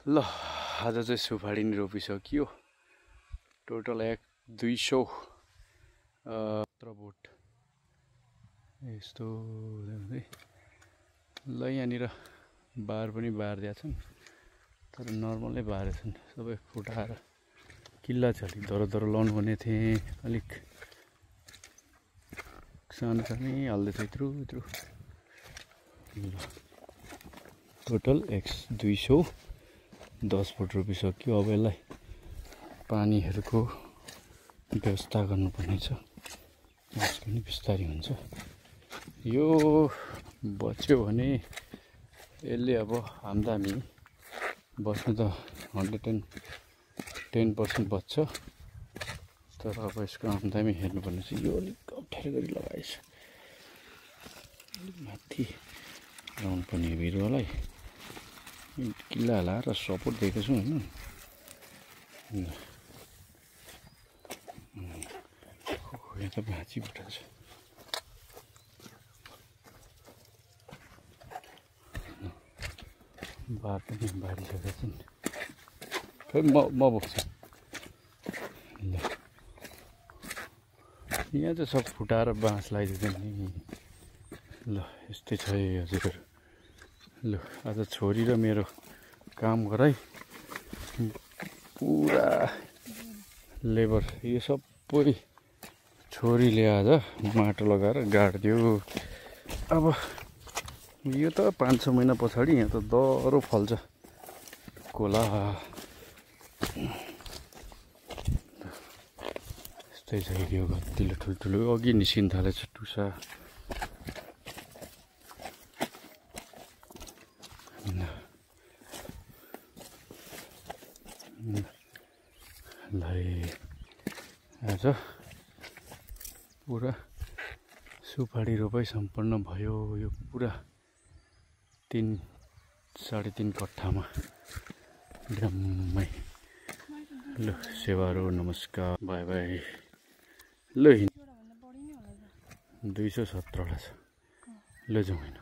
ल आज चाहिँ सुपारी नि रोपिसकियो। टोटल 200 बोट यस्तो हुँदै। ल यहाँनिर बार पनि बारिदिएका छन्, तर नर्मलै बारेछन्, सबै फुटाएर किल्ला छ। अलिक दरो लाउनु पर्ने थिएँ, अलिक सानो सानै हाल्दैछ यत्रो यत्रो। टोटल 210 फुट रोपिसक्यो। अब यसलाई पानीहरूको व्यवस्था गर्नुपर्ने छ, यसको नि बिस्तारै हुन्छ। यो बच्यो भने यसले अब आम्दानी बस्नु त 110% बच्छ, तर अब यसको आम्दानी हेर्नुपर्ने छ। यो अलिक अप्ठ्यारो गरी लगाएछ, अलिक माथि लगाउनु पर्ने बिरुवालाई किल्ला लाएर सपोर्ट दिएको छु होइन। यहाँ त भाँची उठाएको छ। बार पनि बारिसकेका छन्। खै म बोक्छु। ल यहाँ चाहिँ सब फुटाएर बाँस लगाइदिएको नि। ल यस्तै छ हजुर। ल आज छोरी र मेरो काम गराइ पुरा लेबर यो सबै छोरीले आज माटो लगाएर गाडिदियो। अब यो त 5-6 महिना पछाडि यहाँ त दह्रो फल्छ कोला। यस्तै छ यो कतिले ठुल्ठुलो अघि निस्किन थालेछ टुसा। आज पुरा सुपारी रोपाइ सम्पन्न भयो। यो पुरा 3-3.5 कट्ठामा ड्रममै। ल सेवारो नमस्कार बाई बाई। ल 217 छ। ल जाउँ होइन।